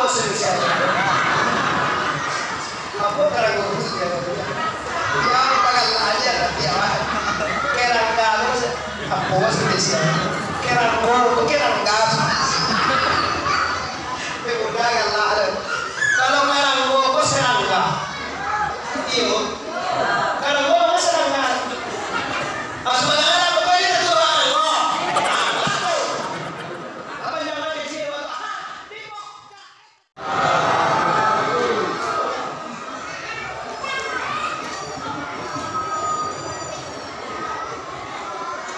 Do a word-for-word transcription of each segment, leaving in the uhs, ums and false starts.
Spesial. Apo karanggo spesial? Ya, pagalak aja tapi awak. Karangga tu apo spesial? Karanggo tu karangga spesial. Eh, udah galak tu. Kalau karanggo ko serangga. Iyo. Karanggo ko serangga. Pas malam apa kau ini tu karanggo? Apa jangan kecil, Pak?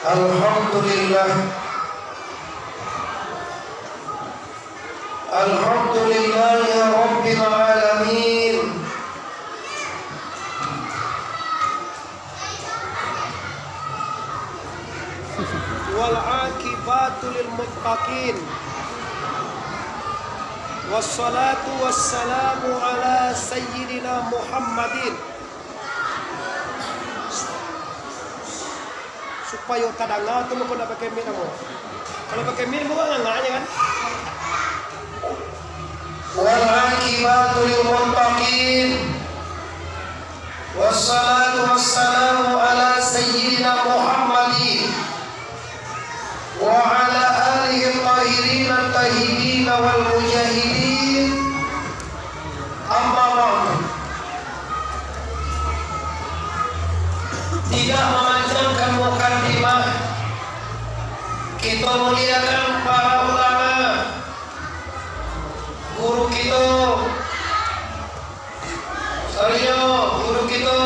Alhamdulillah. Alhamdulillahi Rabbil Alamin. Wal aqibatu lil muttaqin. Wassalatu wassalamu ala sayyidina Muhammadin. Supayo tadanga tu, mako ndak pakai mic namo. Kalau pakai mic, mako ngangaknyo kan. Wal aqibatu lil muttaqin. Wassalatu wassalamu ala sayyidina Muhammadin wa ala alihi tahirin tayyibin wal mujahidin. Amma ba'du. Tidak memanjangkan mukadimah, kita muliakan para ulama, guru kita, Sarinyo guru kito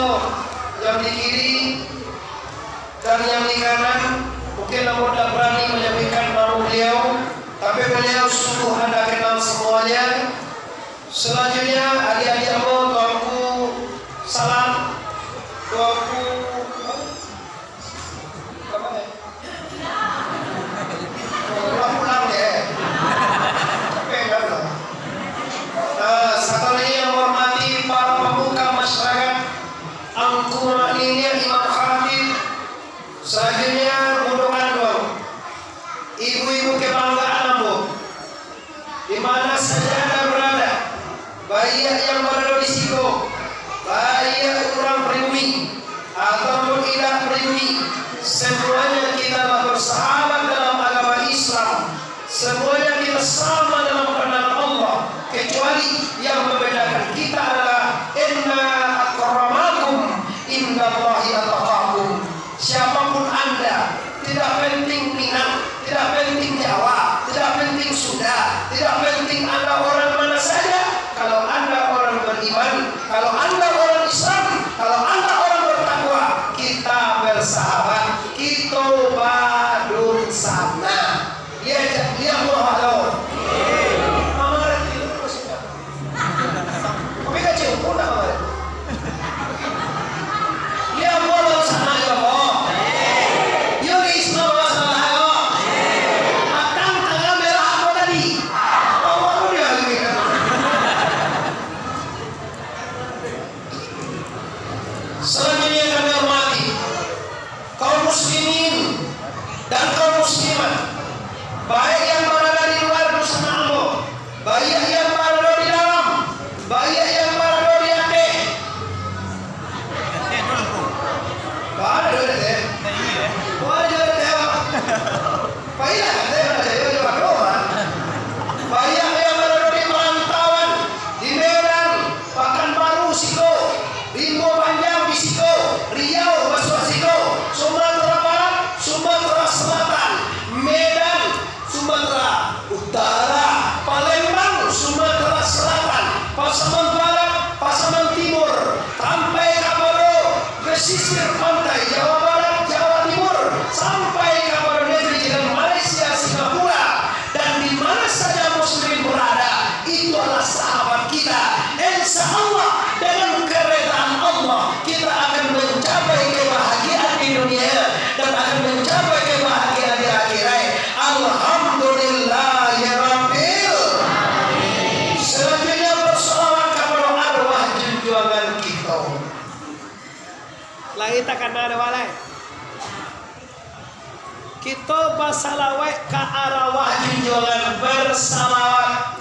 yang di kiri dan yang di kanan, mungkin ambo ndak barani manyabuikkan namo baliau, tapi baliau sungguh anda kenal semuanya. Selanjutnya, adik-adik ambo, Tuanku Salam, Tuanku Pulang-pulang deh. Capek dah lah. Nah, satu lagi yang menghormati para pemuka masyarakat, angku mak niniak imam khatib, selanjutnya bundo kanduang, ibu-ibu kebanggaan ambo. Di mana saja Anda berada, baiak yang barado di siko, baiak urang pribumi, ataupun indak pribumi, semuanya kita lah bersahabat dalam agama Islam. Semuanya kita sama dalam pandangan Allah, kecuali yang membedakan kita adalah, "Inna akramakum indallahi atqakum." Siapapun Anda, tidak penting Minang, tidak penting Jawa, tidak penting Sunda, tidak penting Anda orang mana saja, kalau Anda orang beriman, kalau Anda orang Islam, kalau Anda orang bertakwa, kita bersahabat, kita badun sama. Dia, dia buah lo. Mama reti lu, maksudnya. Tapi kan cium pun nak kemarin. Dia buat baru sana juga, kok. Dia di Isma baru sana, kok. Matang tanggal merah apa tadi? Apa aku dia lagi? Selanjutnya kami hormati kaum muslimin dan kaum muslimat, baik yang barada di luar busana ambo, baik yang barada di dalam, baik yang barada di ateh. Barada di ateh. Barada di ateh. Pailah ateh, barada di ateh. Baik yang barada di perantauan, di Medan, Pakanbaru siko, Rimbo Panjang di siko, Riau masuak siko, Sumatera Barat, Sumatera Selatan, Medan, Sumatera Utara, Palembang, Sumatera Selatan, Pasaman Barat, Pasaman Timur, sampai kapado pesisir pantai Jawa Barat, Jawa Timur, sampai kapado negeri jiran Malaysia, Singapura, dan di mana saja muslimin berada, itu adalah sahabat kita. Insya Allah, dengan keredaan Allah, kita akan mencapai kebahagiaan di dunia dan akan mencapai kebahagiaan di akhirat. Alhamdulillah ya Rabbil. Selanjutnya, bersolawat kepada arwah junjungan kita. Lai takana dah balai. Kita basalawat ka arwah junjungan, bersalawat.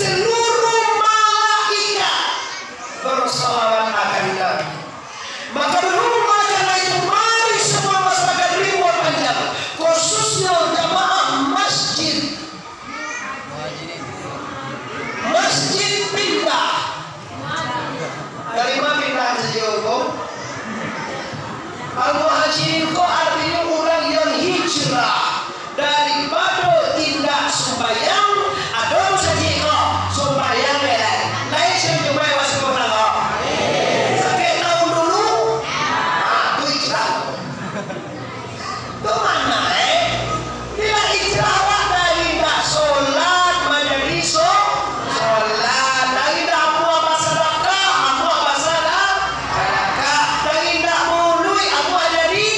seluruh malaikat bersalawat akan Nabi. Maka berhubung karena itu, mari semua masyarakat Rimbo Panjang, khususnya jamaah masjid, masjid pindah. Dari ma pindah sajo ko? Al-Muhajirin ko artinyo urang yang hijrah daripado indak sumbayang, ado musajik ko, sumbayang deh. Lain siang Jumaik masuk ko. Sakik tahun dulu, ah, tu hijrah. Tu mano, eh? Bila hijrah awak dari indak solat manjadi so-, solat, dari indak amuah basadakah, amuah basada-, sadakah, dari indak mauluik, amuah jadi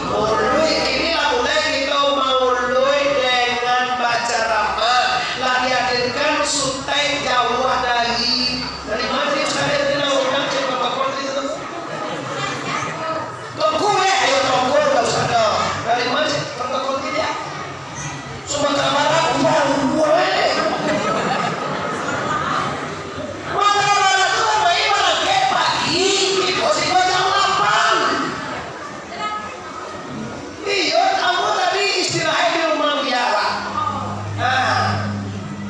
mauluik. Kini lah mulai kito mauluik dengan bacaramah. Lah dihadirkan Ustaz jauah dari, dari mana Ustaz tadi nak undang cek protokol itu? Tongko, eh, ayo tongko, tak usah ado. Dari ma cek protokol dia? Sumatera Barat, umur, umur, eh. Sumatera Barat tu kan main barangkek pagi, tibo siko jam lapan. Iyo, ambo tadi istirahat di rumah Buya, Pak. Nah,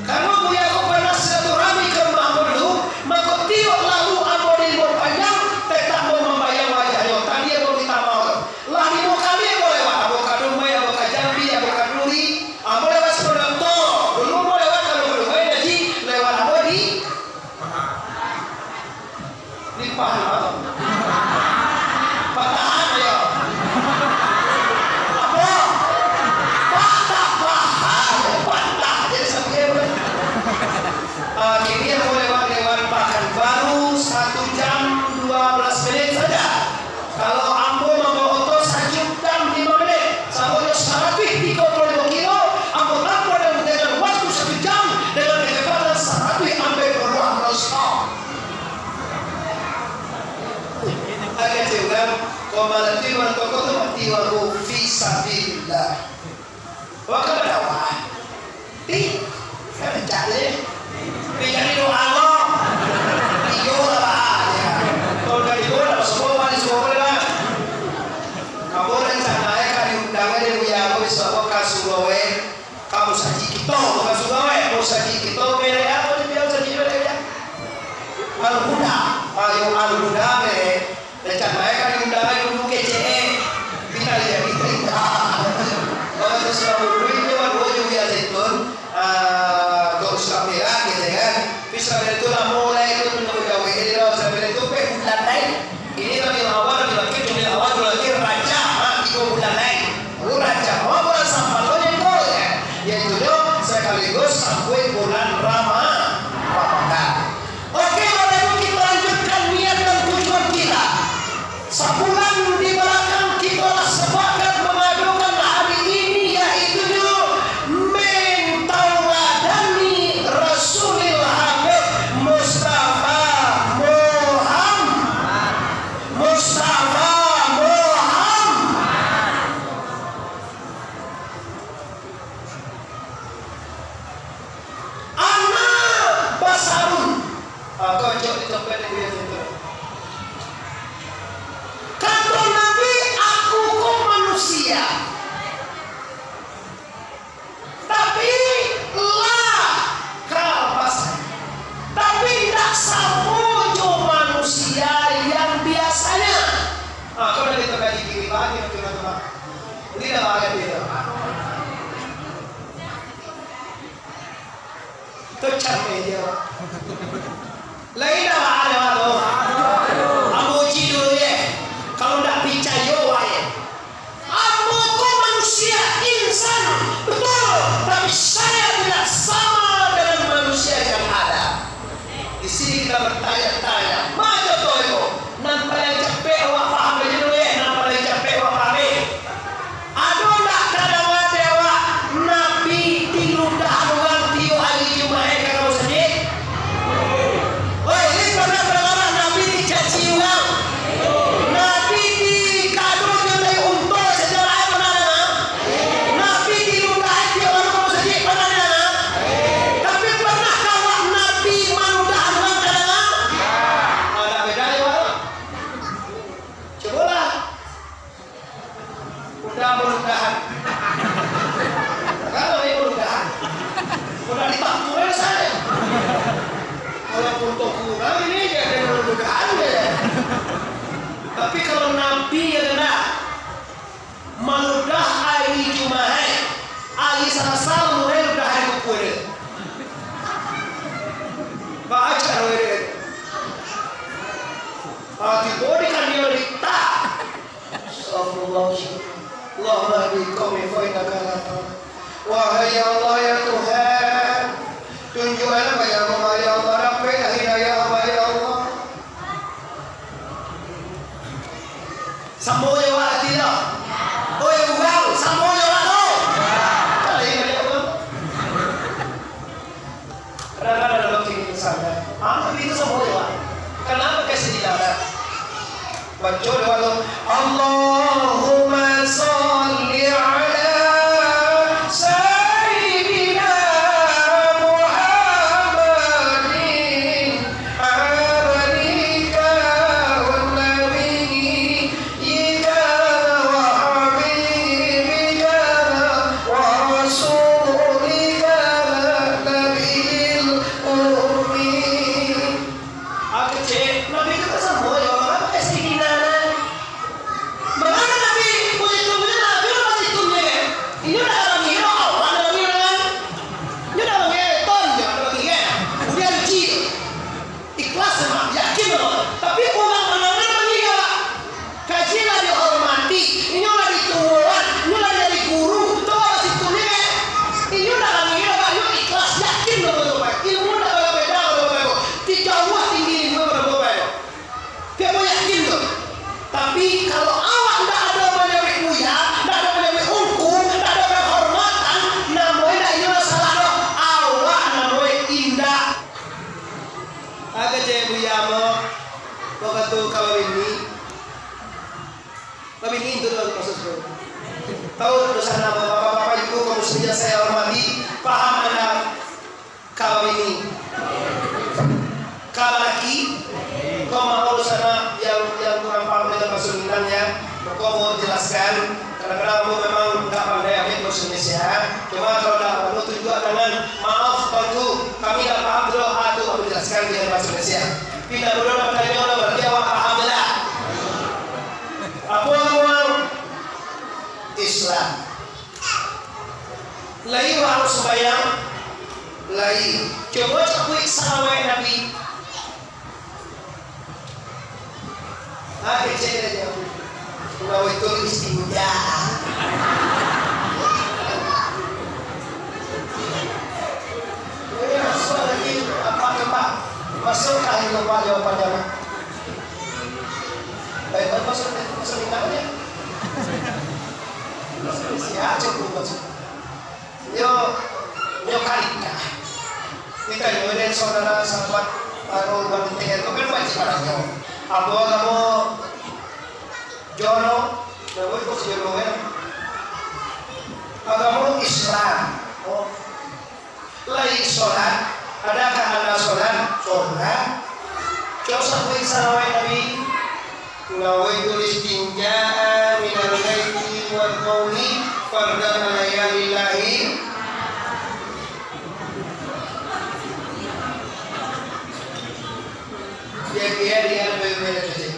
karano Buya ko pernah silaturahmi ka rumah ambo dulu, mako tiok lalu ambo di Rimbo Panjang, tetap ambo mambayang wajahnyo. Tadi ambo minta maaf. Lah limo kali ambo lewat, ambo ka Dumai, ambo ka Jambi, ambo ka Duri, ambo lewat Sipondok to. Dulu ambo lewat, kalau ka Dumai, jadi lewat ambo di Limpah, patahan ayo. Apo? Patah paha, patah jadi sampai. Ah, kini ambo lewat-lewat Pakanbaru satu jam dua belas menit saja. Kalau ambo mambawa oto sajam lima menit, sabanyak saratuih tigo puluah limo kilo, ambo tampuah dengan, dengan waktu satu jam dengan kecepatan saratuih ampek puluah non-stop. Agak cewek, kalau malam tu, malam toko tu mati wagu fi sabilillah. Wah, ka badakwah. Ih, ka rancak je. Tapi jadi doa lo. Iyo lah, Pak. Ya. Kalau dari gua, dah semua, Pak, di semua boleh lah. Ambo rencana ka diundang dari Buya ambo, insya Allah, ka Surau, eh. Ka musajik kito, ka Surau, eh. Musajik kito, merek apo tu, biar musajik merek, ya? Al-Huda. Ayo, Al-Huda, merek. Rencana ka diundang dulu kecek, eh. Kita lihat, kita lihat. Kalau sesudah dulu, ini baru juga Zaitun, ah, kok suka merah, gitu kan. Tapi sudah itu lah mulai itu menunggu jauh. Jadi, kalau sudah itu, eh, bulan lain. Ini Rabiul Awal, Rabiul Akhir, Rabiul Awal, Rabiul Akhir, Rajab, ah, tiga bulan lain. Oh, Rajab, oh, bulan Safar, oh, yang kau, ya. Yaitu sekaligus sampai bulan Rama-, Ramadan. Oke, Bapak Ibu, kita lanjutkan niat dan tujuan kita. Sabulan di balakang kita lah sapakat mangadakan hari ini, yaitu mentauladani Rasulil Habib Mustafa Muhammad. Mustafa Muhammad. Anak basarun. Ah, kocok di tempat yang dia sentuh. Kato Nabi, "Aku ko manusia. Tapi lah ka basarun. Tapi indak samo jo manusia yang biasanya." Ah, kau dah kita kaji kiri lagi, nanti, nanti, Pak. Ini dah bahaya dia. Itu cameh dia. Lain dah lah ada tu. Ambo uji dulu, ye. Kalau ndak picayo, wah, ye. Ambo ko manusia, insan, betul, tapi saya tidak sama dengan manusia yang ada. Di sini kita bertanya-tanya, ma contoh itu? Nan paling capek awak paham aja dulu, ye. Nan paling capek awak pahami. Ado ndak tadanga dek awak Nabi diludahan urang tiok ari Jumaik ka musajik? Woi, ini pernah tadanga Nabi dicaci urang? Nabi dikado jo tai unto sajarah, pernah tadanga? Nabi diludahan tiok ari ka musajik, pernah tadanga? Tapi pernahkah awak Nabi Dah mudah-mudahan. Kalau yang mudah-mudahan, udah ditampung saja. Walaupun kau kurang ini, ya, ada mudah-mudahan ya. Tapi kalau Nabi ya kena maludah ari Jumaat, ari Salasa mulai ludah ari Kukua dia. Baca dia. Ah, tibo di kan dia di tak. Astagfirullah. Allahumma hdi qaumi fa innaka la tahdil. Wahai ya Allah, ya Tuhan, tunjukkanlah ya Allah, ya Allah, rampailah hidayah hamba, ya Allah. Samo jo awak ati tu. Oi, urang, samo jo awak tu. Lain banyak urang. Kadang-kadang dalam kini sana. Ah, tapi itu samo jo awak. Kenapa kasih dilarang? Baco doa tu. Allahumma salli ala Sayyidina Muhammadin abdika wa nabiyyika wa habibika wa rasulika nabiyil ummi. Aku cek, Nabi tu kan samo jo urang, apa kasih hina nah? Mangana Nabi, mujitunyo Nabi lah mujitunyo kan? Inyo dah bangih, awak dah bangih kan? Inyo dah bangih, ton jo dah bangih kan? Udah ruci. Ikhlas sama, yakin sama. Tapi urang manangah bangih awak. Kaji lah dihormati, inyo lah dituoan, inyo lah jadi guru, tu lah situ ni kan? Inyo dah bangih awak, inyo ikhlas, yakin sama tu kan? Ilmu dah beda-beda sama tu kan? Tidak buah tinggi ilmu sama tu kan? Dia mau yakin tu. Tapi kalau awak ndak ada manyabik buya, ndak ada manyabik ungku, ndak ada penghormatan, namonyo ndak inyo lah salah doh. Awak namonyo indak. Agak cewek buya mo, waktu kalau ini, kalau ini itu dalam kasus tu. Tahu dosa nama bapak-bapak ibu kaum muslimin yang saya hormati, paham anda? Ka babini, ka balaki, ko maurus anak yang, yang kurang paham dengan bahasa Minangnya, ko mau jelaskan. Kadang-kadang ambo memang ndak pandai ambil bahasa Indonesia. Cuma kalau ndak anu tunjuk tangan, maaf Tuanku, kami ndak paham tu doh, ah, tu ambo jelaskan dengan bahasa Indonesia. Pindah dulu ndak pandai nyo, berarti awak paham tu lah. Apo amuang Islam? Lai urang sumbayang? Lai. Cubo cabuik salawat Nabi. Ah, kecek aja. Nawaitu istinja. Ini masuk lagi apa, apa? Masuk lagi apa jawabannya? Baik, masuk, masuk di mana ya? Masuk di sini aja, Bu, masuk. Nyo, nyo karika. Kita nyo den saudara sahabat baru banting itu kan wajib adanyo. Apo agamo Jono, namo itu si Jono kan? Agamo Islam. Oh. Lai solat, adakah anda solat? Solat. Cok sabuik salawat Nabi. Nawaitul istinja'a minal ghaiti wal bauli fardan alayya lillahi. Dia, dia, dia, dia, dia, dia.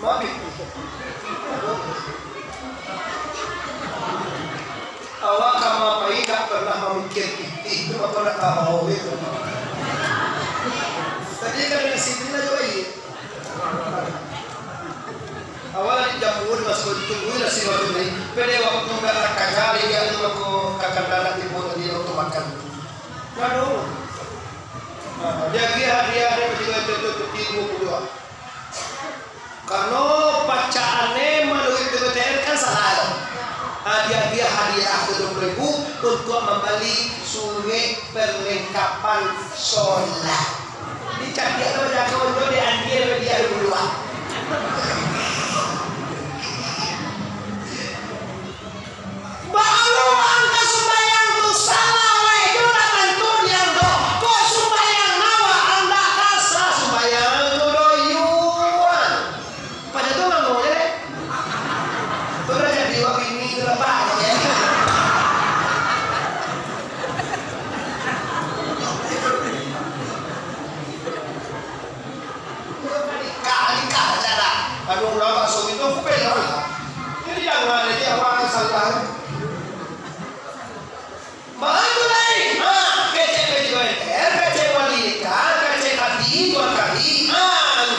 Mabik. Awak ka mapai ndak pernah mamikir pitih tu, apa ndak tahu gitu. Tadi kan di sini lah juga iya. Awak di dapur masuk tunggu lah si waktu ni. Pada waktu ndak takajal dia tu aku kakan dalam timbul tadi waktu makan. Aduh. Nah, dia dia dia dia juga itu tu timbul dua. Karano pacaan e manuruik P T R kan salah tu. Ah, dia, dia hadiah tu dua puluh ribu untuk mambali suruik perlengkapan solat. Di cadiak tu jago tu di andia dia dulu ah. Baa lo angka sumbayang tu salah, wai jo lah tantu nian doh. Kok sumbayang awak andak ka sah sumbayang tu doh yuan. Pado tu mangko je deh. Jadi jangan aja orang salah. Baru lai, ha, kecek P J K N R, kecek wali nikah, kecek kadi, tuan kadi, ha,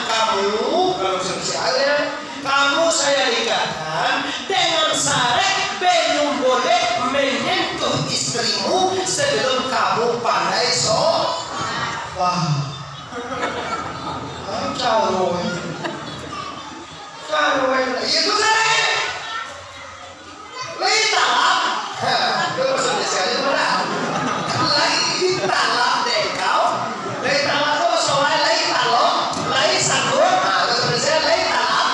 kamu, kalau sosialnya, kamu saya nikahkan dengan syarat belum boleh menyentuh istrimu sebelum kamu pandai so-, wah. Kacau. Kacau. Itu syarat. Lai talak. Ha, itu maksudnya sekali tu lah. Lai talak dek engkau. Lai talak tu maksudnya lai talak, lai sanggup. Ha, itu maksudnya lai talak.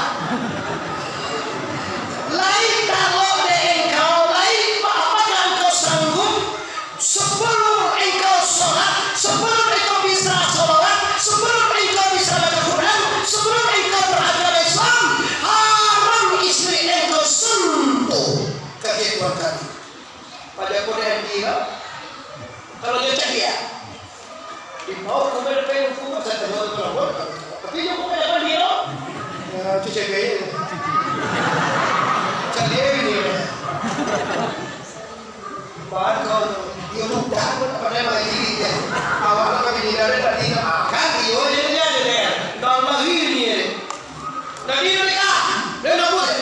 Lai talak dek engkau, lai pa-, apakah engkau sanggup? Sebelum engkau sholat, sebelum engkau bisa sholawat, sebelum engkau bisa baca Quran, sebelum engkau beragama Islam, haram istri engkau sentuh. Kagiatan kami. Pada kode handi kau, kalau dia cahaya, di bawah kubel pen kubel, saya tengok di bawah. Tapi dia kubel apa dia? Ya, itu cahaya. Cahaya ini. Bahan kau tu, iyo mudah pun pandai mangaji dia. Awak tu kan bini dia tadi, ah, kan iyo je dia je deh. Dalam lahir ni je. Tadi dia nikah, dia nak buat.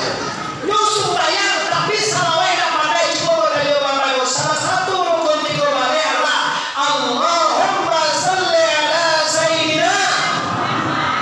Nyo sumbayang, tapi salawat nak pandai, cubo batanyo bang. Salah satu rukun tigo baleh adalah, Allahumma salli ala Sayyidina.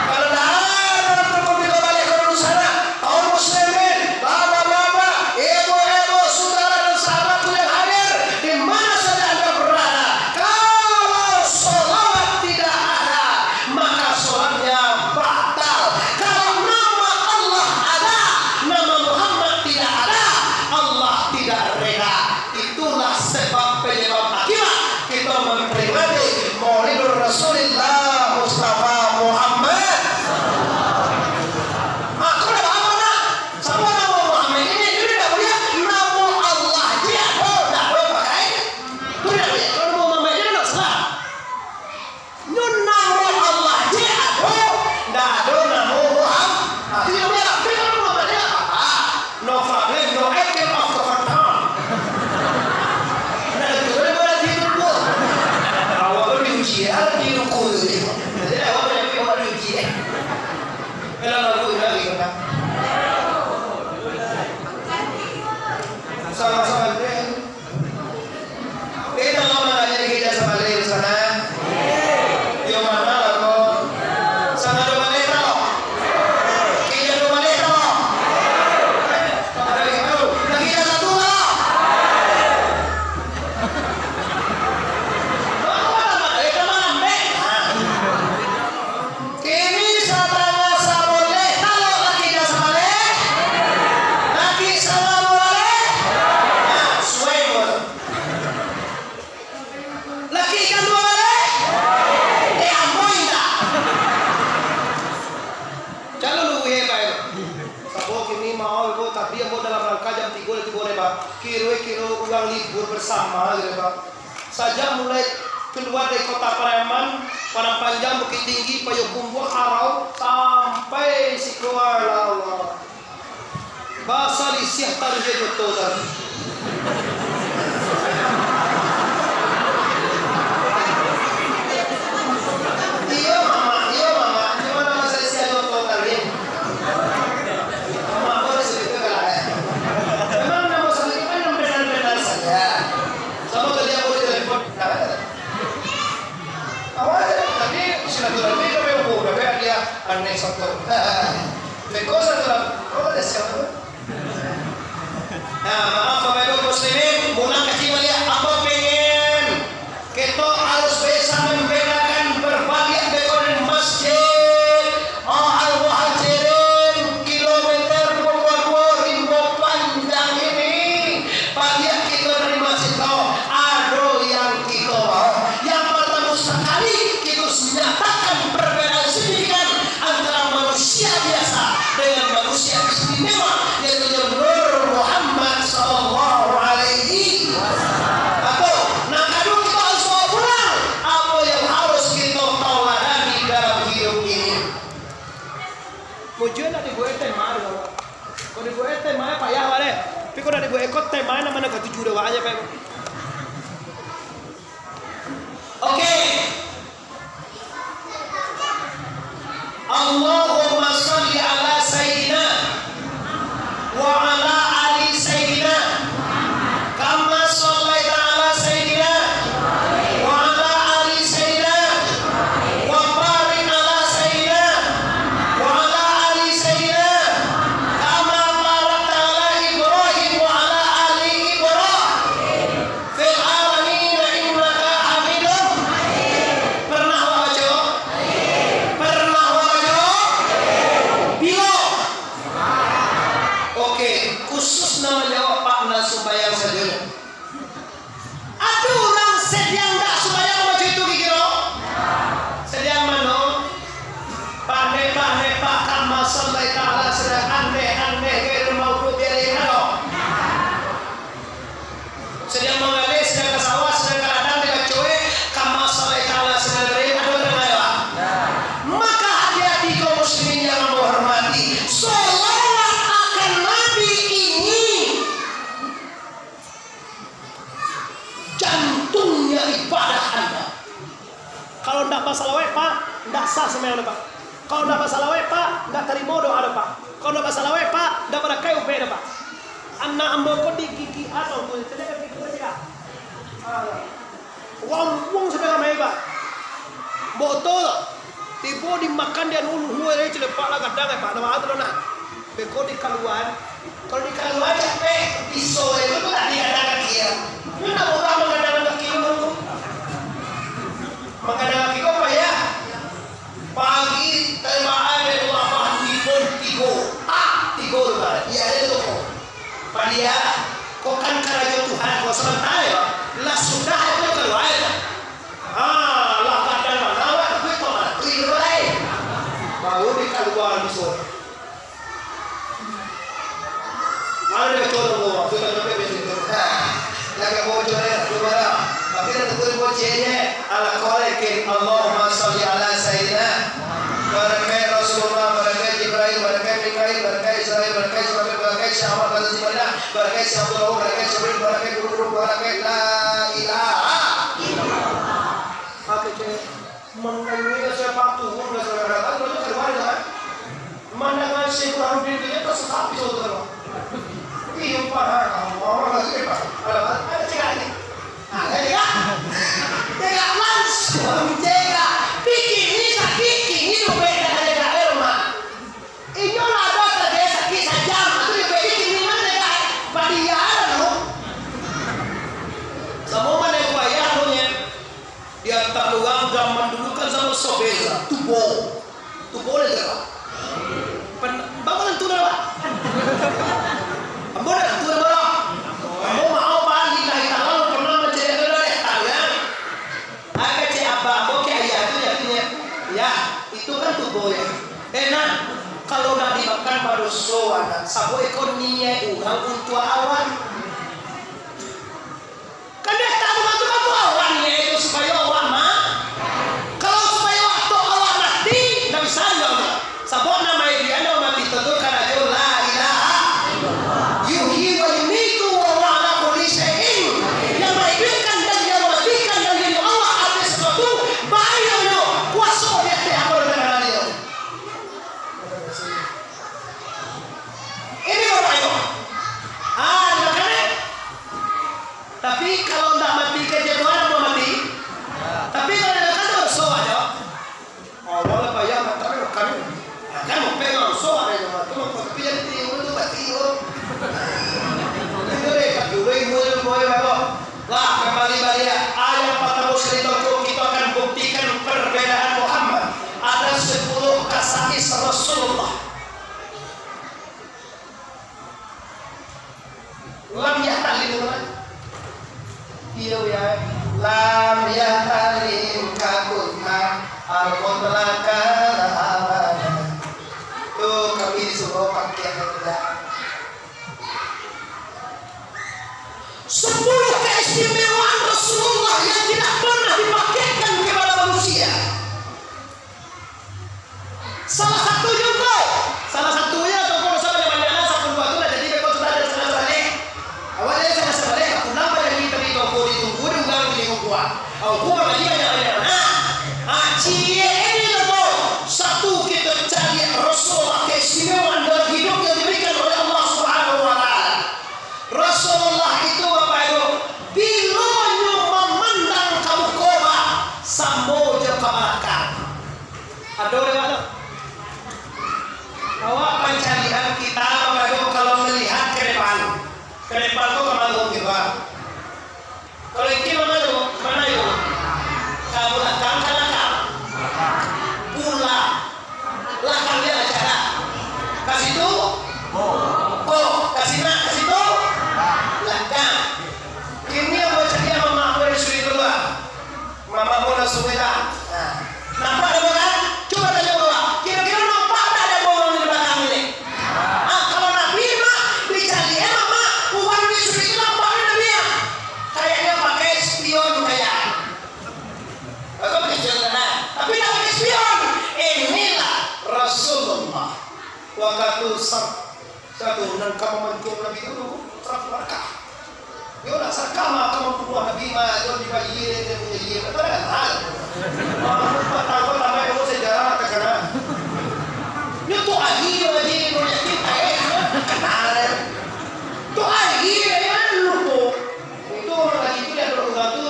Kalau dah ada rukun tigo baleh, kalau di sana, kaum muslimin, bapak-bapak, ibu-ibu, saudara dan sahabatku yang hadir, di mana saja Anda berada, kalau sholawat tidak ada, maka sholatnya batal. Kalau nama Allah ada, nama Muhammad tidak ada, Allah tidak reda. Itulah sebab penyebab akibat kita memperingati Maulidur Rasulillah Mustafa Muhammad. Aku dah paham, nak? Siapa nama Muhammad ini? Ini dah boleh. Nama Allah je ado, dah ado pakai. Tu dah boleh. Kalau nama Muhammad je dah salah. Nyo namo Allah je ado, ndak ado namo Muhammad. Ah, tu yang beda. Tapi kalau Muhammad je apa? No problem, no action of the Quran. Nah, itu boleh buat di ruku. Awak tu diuji, ya, di ruku tu. Jadi, awak tu jadi awak diuji, eh. Kalau lagu ini lagi, kan? Sama-sama, eh. Kita lo mangaji di Gereja Sabaleh di sana? Yo mana lo ko? Sangado baleh talo? Gereja tu baleh talo? Ada itu. Lagi ada satu talo? Lo ko malam baleh ka malam dek? Kini satangah sabaleh, talo laki ka sabaleh, laki sabaleh, nah, suai buat. Laki ka duo baleh, eh, ambo indak. Calo lu, eh, bae. Sabo kini maaf, Ibu, tapi ambo dalam rangka jam tigo lah tibo, Pak. Kiro-kiro urang libur bersama, gitu, Pak. Sajak mulai kalua dari Kota Pariaman, Padang Panjang, Bukittinggi, Payokumbuah, Harau, sampai siko, ya Allah. Basalisih taruih jo Joto tadi. Iyo, Mamak, iyo, Mamak. Cuma namo salisih Joto tadi. Mamak, kau dah sebut tu kan, eh? Memang namo salisih kan yang benar-benar saja. Samo tadi aku di telepon. Awak aja, tapi silaturahmi ka Mengko, tapi dia aneh satu. Mengko silaturahmi, oh, ada siapa? Nah, maaf, Bapak Ibu Muslimin, Tapi kok dak dibuek eko, tema nan mano katuju dah, wak, aja, Pak. Oke. Allahumma shalli ala Sayyidina wa ala ali Sayyidina, kama shallaita ala Sayyidina wa ala ali Sayyidina, wa barik ala Sayyidina wa ala ali Sayyidina, kama barakta ala Ibrahim wa ala ali Ibrahim fil alamin innaka Hamidum. Pernah awak baco? Pernah awak baco? Bilo? Oke, khusus nan manjawab Pak nan sumbayang sajo. Ado urang sadiang ndak sumbayang baco itu, kiro-kiro? Sadiang mano? Pandai-pandai Pak, kama shallaita ala Sayyidina, andeh-andeh gairu maghdubi alaihim, ado? Sadiang manggaleh, sadiang ka sawah, sadiang ka ladang, dibaco e, kama shallaita ala Sayyidina Ibrahim, ado tarang ayo, Pak? Maka hati-hati kaum muslimin yang ambo hormati, sholawat akan Nabi ini jantungnya ibadah anda. Kalau ndak basalawek, Pak, ndak sah sumbayang anda, Pak. Kalau ndak basalawek, Pak, ndak tarimo doa anda, Pak. Kalau ndak basalawek, Pak, ndak barakai ubek anda, Pak. Anak ambo ko digigik atau ko, caliak kan gigik ko caliak. Ah, wambuang sampai ramai, Pak. Botol. Tibo dimakan di anu luhua, eh, celepak lah gadang, eh, Pak. Nama tu, nah? Beko dikaluan. Kalau dikaluan capek, pisau itu tu tak digadang kaki, ya. Itu nak murah menggadang kaki lu tu. Menggadang kaki kau payah. Pagi, tembak air dari rumah, tibo, tigo. Ah, tigo tu, Pak. Iya, ada tu. Padialah, ko kan karajo Tuhan, ko sabanta, yo. Lah sudah, itu kalua, yo. Ah, lah kadang manawak, duit ko mati, yo, lai. Baru dikalua bisuak. Mana dia contoh, ko? Contoh, contoh, contoh. Nah, lagi bocor, ya, coba lah. Tapi dah betul bocor, ya. Ala qolaikin, Allahumma shalli ala Sayyidina. Barakat Rasulullah, barakat Jibril, barakat Mikail, barakat Israil, barakat Israfil, barakat Syekh Ahmad Badawi Madah, barakat Syekh Abdul Rahman, barakat Syekh Ibrahim, barakat guru-guru, barakat la ilaha illallah. Oke, cek. Mangkali ini saya patuh, udah saya datang, udah saya keluar, kan? Mandangar Syekh Burhanuddin tu, dia tersesat di situ, kan? Iya, Pak, ha, ha, ha, ha, ha, ha, ha, cegak ni. Ha, cegak. Cegak langsung, cegak. Pikir ni sakit, kini dompet dah cegak, eh, rumah. Inyo lah ada kerja sakit sajam, tu dia pikir kini mana cegak, padiah tu. Samo mana kuayah tu, nya. Di ateh urang zaman dulu kan zaman sobeza, tubo. Tubo lah tu, Pak. Pen-, Bapak tentu dah, Pak. Ambo dah tentu dah, Pak. Ambo mau, Pak, lillahi ta'ala, pernah mancari ado dah, ya. Agak cek abah, ambo cek ayah tu, ya, tu, ya. Ya, itu kan tubo, ya. Eh, nah, kalau nak dimakan badoso, anak, sabo iko niat urang untuak awak. Kan dia tahu bantu-bantu awak ni, yaitu supayo awak ma-, kalau supayo awak tu awak mati, ndak bisa juo. Sabab namo dia ndak mati tu, tu karajo la ilaha illallah. Yuhyi wa yumitu wa huwa ala kulli syai'in. Yang menghidupkan dan yang mematikan dan yang Allah atas sesuatu, baik Allah, kuaso di atas apa dan dia. Ini baru ayo. Ah, dimakan, eh? Tapi kalau ndak mati ka jatuahan, mau mati. Tapi kalau ndak mati, badoso ajo. Allah lah bayar, tapi makan. Kan mau pegang doso ajo, tu mau kopi jadi timbul tu mati tu. Itu deh, tak dulu ibu tu boleh apa? Lah, kambali baliak. Ayat partamo sakali tu, kito akan buktikan parbedaan Muhammad. Ada sepuluh khasais Rasulullah. Lam yahtalim, kan? Iyo, ya. Lam yahtalim kakunna al-mutlaka abada. Tu kami disuruh pakai, tidak. Sepuluh keistimewaan Rasulullah yang tidak pernah dipakaikan kepada manusia. Salah satunya engkau. Salah satunya, atau kalau salah banyak-banyak lah, sepuluh tu lah, jadi beko sudah ada salah-salah. Ka depan ko ka mano, Pak? Kalau ingkek ka mano? Ka mano itu? Ka balakang, ka balakang. Pulang. Balakang dia lah cara. Ka situ? Ko. Ka sinan, ka situ? Balakang. Kini ambo cari mamak ambo di sudut tu, Pak. Mamak ambo langsung minta. Nah. Nampak dah, kan? Cubo tanyo, Pak. Kiro-kiro nampak tak ado urang di balakang ini? Ah, kalau Nabi mah dicari, eh, mamak, urang di sudut tu nampak ni Nabi, ah. Kayaknya pakai spion, kayak. Aku pakai spion sana. Tapi tak pakai spion. Inilah Rasulullah. Wakatu sab-, satu nan ka mamancuang Nabi tu, sarah markah. Yo lah, sarah mah ka mambunuah Nabi mah, yo dibayie, dia punyo iye, betul kan? Hal. Wah, tambah kamu sejarah tak kenal. Yo tu ahi, yo ahi, yo yakin, eh, kenal. Tu ahi, yo, lupo. Itu urang kaji tu, dia urang tu,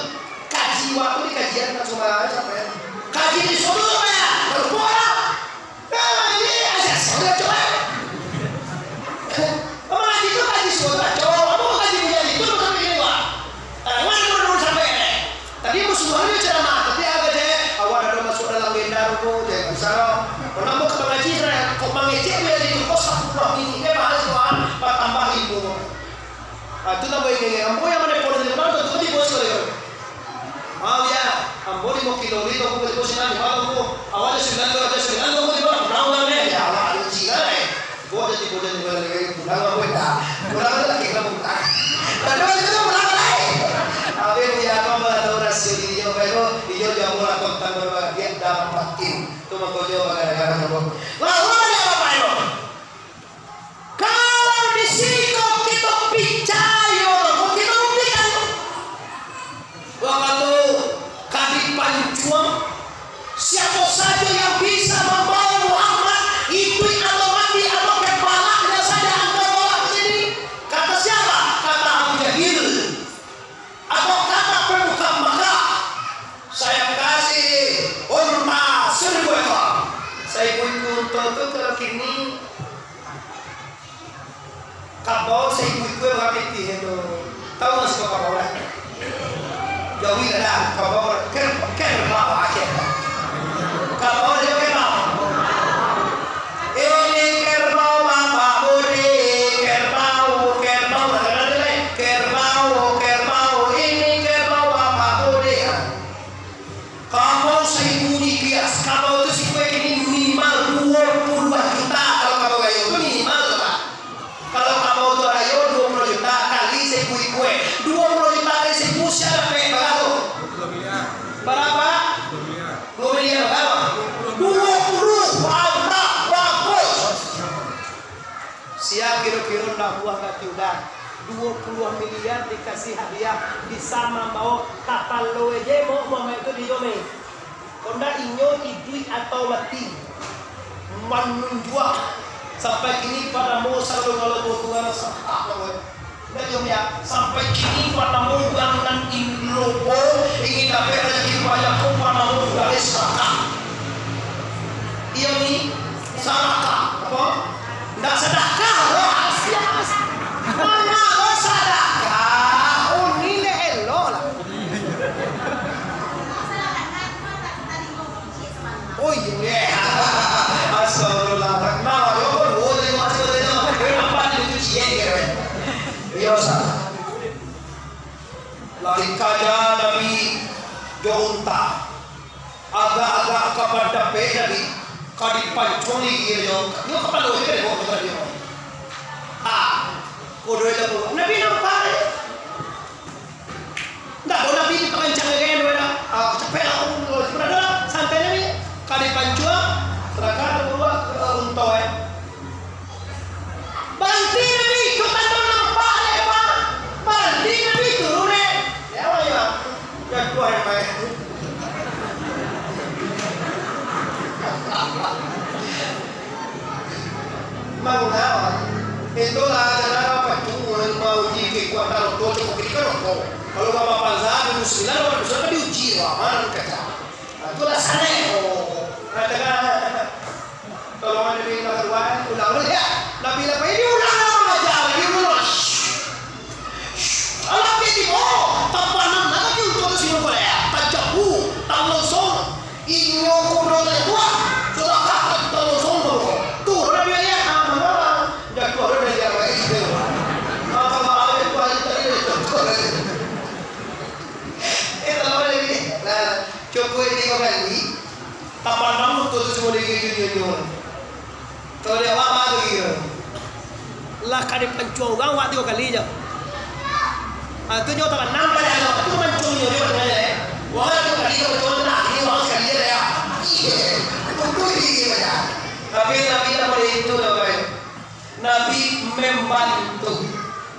kaji waktu di kajian tak sembarangan sampai. Kaji di sudut, ya, lupo lah. Nah, ini aja salah, coba. Mangaji tu kaji suatu, coba. Apa kaji punya itu, bukan begini, Pak. Ah, mana dulu sampai, eh? Tadi musuh dia ceramah, tapi agak je, awak dah masuk dalam benda tu, je, misalnya, kalau mau ke mengaji, saya kok mengecek dia itu, kok sepuluh ini, dia bahas, Pak, bertambah ilmu. Ah, tu namo ingin, ambo yang mana pun di depan tu, tu di bos kali. Ah, ya, ambo di Mokilo ni, tu aku di bos ni, di mana tu? Awak ada sembilan tu, ada sembilan tu, di mana? Pulang, pulang, eh. Ya, awak ada uji kan, eh. Gua ada tipu dan gua ada pulang, apa dah? Pulang tu lagi, pulang, pulang. Tapi waktu itu pulang, eh. Tapi dia apa, apa tahu rasio dia, apa itu? Dia jamu lah, kontan berbahagia, dapatin. Tu mako dia, gara-gara tu. Lalu ada apa, Pak, itu? Kalau di siko kito picayo, kok kito buktikan. Wakatu ka dipancuang, siapo sajo yang bisa mambawa Muhammad, iduik atau mati, atau kepalanya saja angkau bawa ke sini, kata siapa? Kata Abu Jahil. Atau kata pemuka Makkah, "Saya kasih unta seribu ekor." Saibu ikua unta tu kalau kini, kabau saibu ikua bara pitih tu. Tahu nggak sih kabau lah? Jauhi lah dah, kabau ker-, kerbau aja. Kabau dia kerbau. Ini kerbau Bapak Budi, kerbau, kerbau, kerbau, kerbau, ini kerbau Bapak Budi. Kabau saibu dipias, kabau tu sikue kini minimal duo puluah juta kalau kabau gayo tu minimal tu, Pak. Kalau kabau tu rayo duo puluah juta kali saibu ikua, duo puluah juta kali saibu, sia dapek bara tu? Bara? Duo miliar bara? Duo puluah, mantap, bagus. Sia kiro-kiro ndak buah kati udah, duo puluah miliar dikasih hadiah, bisa mambawa kapalo eje mo Muhammad itu di Yomei. Kok ndak inyo iduik atau mati, manunjuak sampai kini pado ambo sagalo-galo keuntungan satak lah, weh. Ndak, Yomei, sampai kini pado ambo urang nan ingin lobo, ingin dapek rezeki banyak pun pado ambo urang sadakah. Iyo ni, sadakah. Apo? Ndak sadakah, lo asias. Manga lo sadakah? Uni le elok lah. Oh iyo, astagfirullah. Nah, yo pun, oh, dari rumah situ, dari rumah. Dari rumah ni itu cie, gitu. Iyo, sa. Lari kaja Nabi jo unta. Agak-agak ka mandapek Nabi, ka dipancuang gigi nyo. Nyo kapalo je ka dibao ka Nabi. Ah, kodo itu Nabi nampak. Ndak, kalau Nabi diparancang ka kain, weh, dah. Ah, capek lah, aku, aku, aku, aku, santai Nabi. Ka dipancuang, sadakah tu kaluar, eh, unta, eh. Baranti Nabi, tu tando nampak dek, Pak. Baranti Nabi, turun, eh. Ya, Allah, ya. Ya, Tuhan, ya, Pak. Mangapa? Itulah cara apa tu, mau uji kekuatan oto, cukup ketika oto. Kalau Bapak Panza, dulu sembilan, Bapak Panza kan diuji, wah, mana kaca. Nah, itulah sana, oh. Nah, tengah. Tolong Nabi lah keluar, ulang ulang ya. Nabi lah ini ulang lah mengajar, lagi ulang. Shh. Kalau di awak, apa tu kira? Lah ka dipancuang urang, awak tigo kali je. Ah, tu nyo tabanam baliak tu, tu mancuang nyo, nyo tangah je. Urang tigo kali nyo mancuang tu lah, ini urang sakali je lah, ya. Iya, untuang diri baja. Tapi Nabi tak boleh itu, Bapak. Nabi membantu.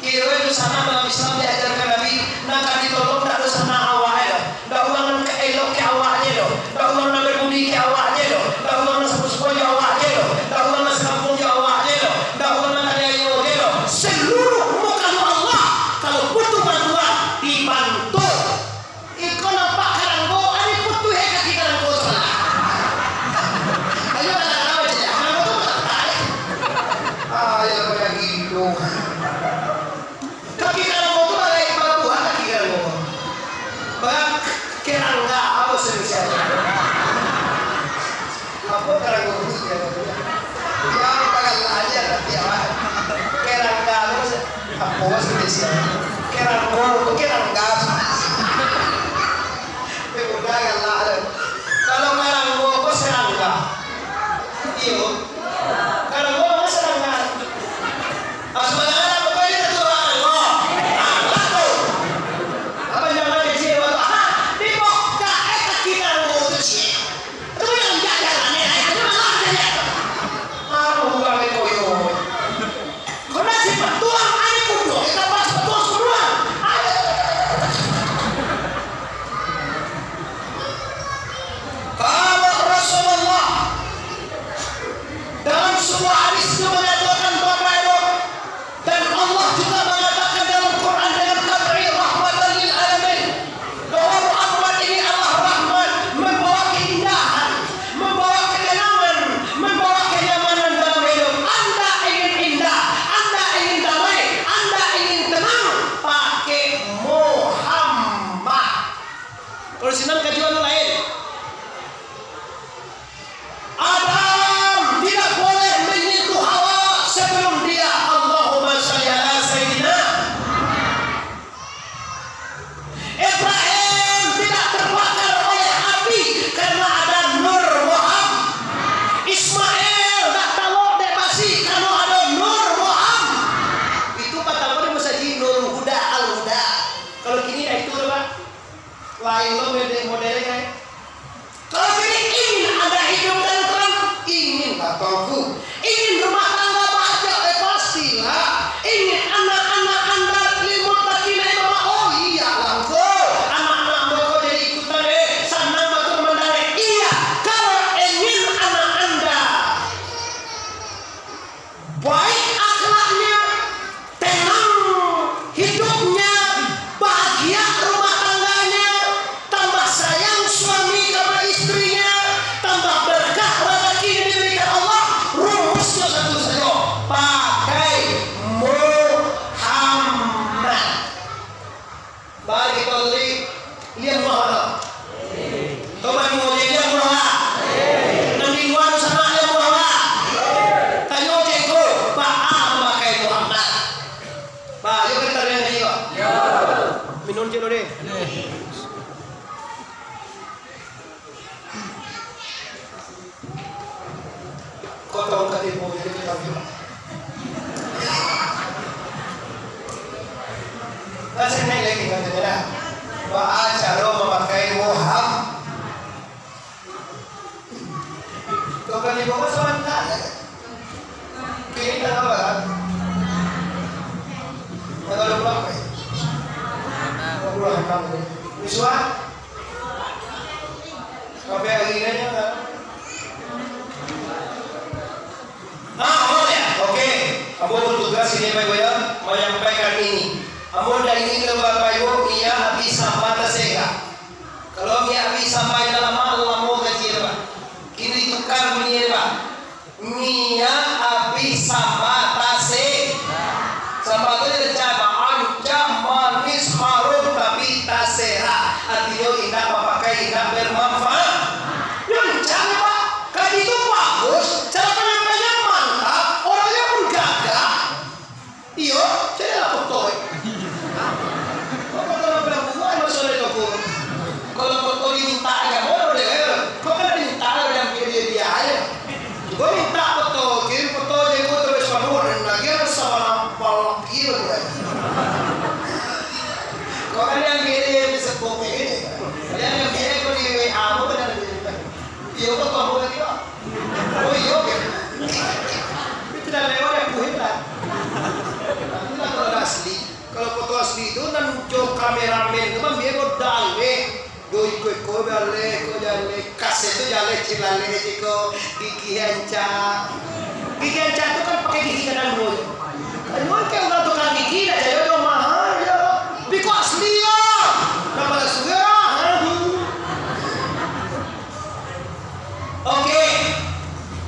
Kiro dunsanak dalam Islam diajarkan Nabi, nan ka ditolong ndak dunsanak awaknyo doh, ndak urang nan ka elok ka awaknyo doh, ndak urang nan babudi ka awaknyo doh, ndak urang nan sasuku jo awaknyo doh, ndak urang nan sakampuang jo awaknyo doh, ndak urang nan taniayo jo doh. Seluruh makhluk Allah, kalau butuh bantuan, dibantu. Iko nampak karanggo, ado putuih kaki karanggo tu. Ayo, anak-anak, caliak karanggo tu, tak, tak, eh. Ah, ayo, banyak gitu. Kaki karanggo tu bagai, babuah kaki karanggo. Bagai kerangga, apa sih, siapa? Apo karanggo tu, ya? Ya, tangan aja, tapi apa? Kerangga tu, apo sih, siapa? Keranggo tu, kerangga. Tapi bukan galak tu. Kalau karanggo, apa serangga? Iyo. Karanggo, apa serangga? Ah, sebenarnya apa kau ini tu, karanggo? Ah, tu. Apa jangan kecil, apa? Ah, di muka, eh, kaki karanggo tu, cik. Itu yang jalan, eh, eh, itu malah saja. Ah, bukan koyo. Kena si patuang, ane kudo, kita pas patuang semua. Kalau Rasulullah dalam sebuah hadis itu mengatakan, Bapak Ibu, dan Allah juga mengatakan dalam Quran dengan qat'i rahmatan lil alamin, bahwa Muhammad ini adalah rahmat, membawa keindahan, membawa ketenangan, membawa kenyamanan dalam hidup. Anda ingin indah, Anda ingin damai, Anda ingin tenang, pakai Muhammad. Kalau sinan kajuan lain. Adam tidak boleh menyentuh Hawa sebelum dia Allahumma shalli ala Sayyidina. Ibrahim tidak terbakar oleh api karena ada Nur Muhammad. Ismail tak talok dek basi karena ada Nur Muhammad. Itu patamo di masajik Nurul Huda, Al Huda. Kalau kini dah itu dah, Pak. Lain lo model-model kan. Kalau kini ingin ada hidup tentram, ingin batongku, ingin rumah tangga bahagia, eh, pastilah. Ingin anak-anak anda lil muttaqina imama, oh iyolah ngko, anak-anak ngko jadi ikutan, eh, sanang batul mandanga. Iya, kalau ingin anak anda baik akhlaknya, tenang hidupnya, bahagia rumah tangganya, tambah sayang suami kepada istrinya, tambah berkah rezeki yang diberikan Allah, rumusnya satu saja, pakai Muhammad. Baa kito tadi, liang murah lah. Tobat mo liang murah lah. Nan di lua tu sana liang murah lah. Tanyo cek ko, baa mamakai Muhammad? Ba, yo ka ditariang tadi ko. Minum cek dulu deh. Kotong katipu jadi kita juga. Nah, sini lagi katanya dah. Baa caro mamakai Muhammad. Kau kan di bawah sebentar. Ini tanggal berapa? Tanggal dua puluh delapan. Dua puluh enam. Misua? Sampai hari ini aja, kan? Ah, oh ya, oke. Ambo bertugas ini, Bapak Ibu, ya, menyampaikan ini. Ambo ndak ingin lo, Bapak Ibu, Mia Abi Samba tasega. Kalau Mia Abi Samba yang lama, lamo gaji, Pak. Kini tukar bunyi, Pak. Mia Abi Samba tase. Samba tu dia cakap, ancak, manis, harum, tapi tasera. Artinyo indak bapakai, indak bermanfaat. Yo ancak, Pak. Kaji tu bagus, cara penyampaiannya mantap, orangnya pun gagah. Iyo, jadi lah foto, eh. Apa kalau bilang buah, masalah itu, Bun? Kalau foto diminta agama, boleh, eh. Kau kan diminta, ada yang dia, dia, dia aja. Iyo, kok kamu lagi, Pak? Oh, iyo, oke. Itu dah lewat, ya, puhim lah. Tapi lah kalau dah asli. Kalau foto asli itu, nan jo kameramen tu, kan, biar kau dah alih. Yo, iko-iko jaleh, iko jaleh, kaset tu jaleh, cilaleh ciko, gigi ancak. Gigi ancak tu kan pakai gigi kanan dulu. Ayo, kayak orang tukang gigi, dah jauh-jauh mahal, ya. Tapi kok asli, ya? Kenapa tak suka, ha? Oke.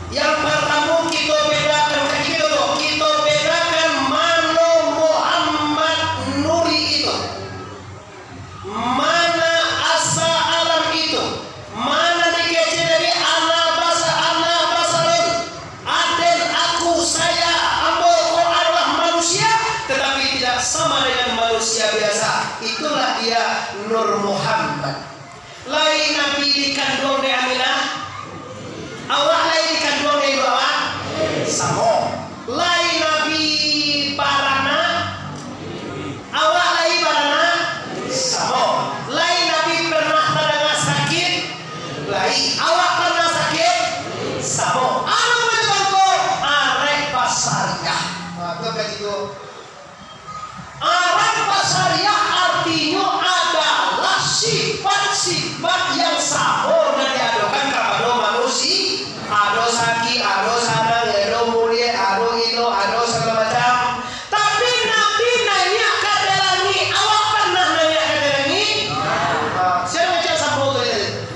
Yang pertama kita bedakan, kayak gitu tuh. Kita bedakan mano Muhammad Nuri itu. Mana asa alam itu? Mana dikecil dari anak basa, anak basa lun? Aden aku, saya, ambo ko adalah manusia, tetapi tidak sama dengan manusia biasa. Itulah dia Nur Muhammad. Lai Nabi dikanduang dek Aminah? Awak lai dikanduang dek ibu awak? Samo. Lai Nabi baranak? Awak lai baranak? Samo. Lai Nabi pernah tadanga sakik? Lai. Awak pernah sakik? Samo. Anak macam tu, arek basariah. Nah, tu kaji tu. Arek basariah artinyo adalah sifat-sifat yang samo nan diadokan kapado manusia. Ado sakik, ado sanang, ado mulie, ado ino, ado sagalo macam. Tapi Nabi naiak ka ateh langik, awak pernah naiak ka ateh langik? Ah, sia nan ngecek sampo tu tadi?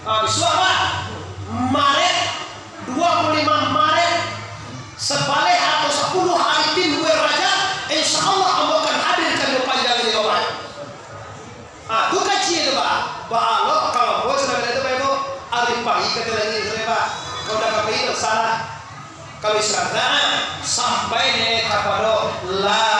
Ah, bisuak, Pak. Maret, dua puluh lima Maret, sabaleh atau sapuluah ari timbua Rajab, insya Allah ambo akan hadir ka Padang Panjang di Lombok. Ah, tu kaji tu, Pak. Baalok kalau ambo sudah bilang tu, Pak, Ibu. Ari pagi ka ateh langik, Pak. Kalau dah ka pagi, tak salah. Kalau Islam, nah, sampai ni kapado la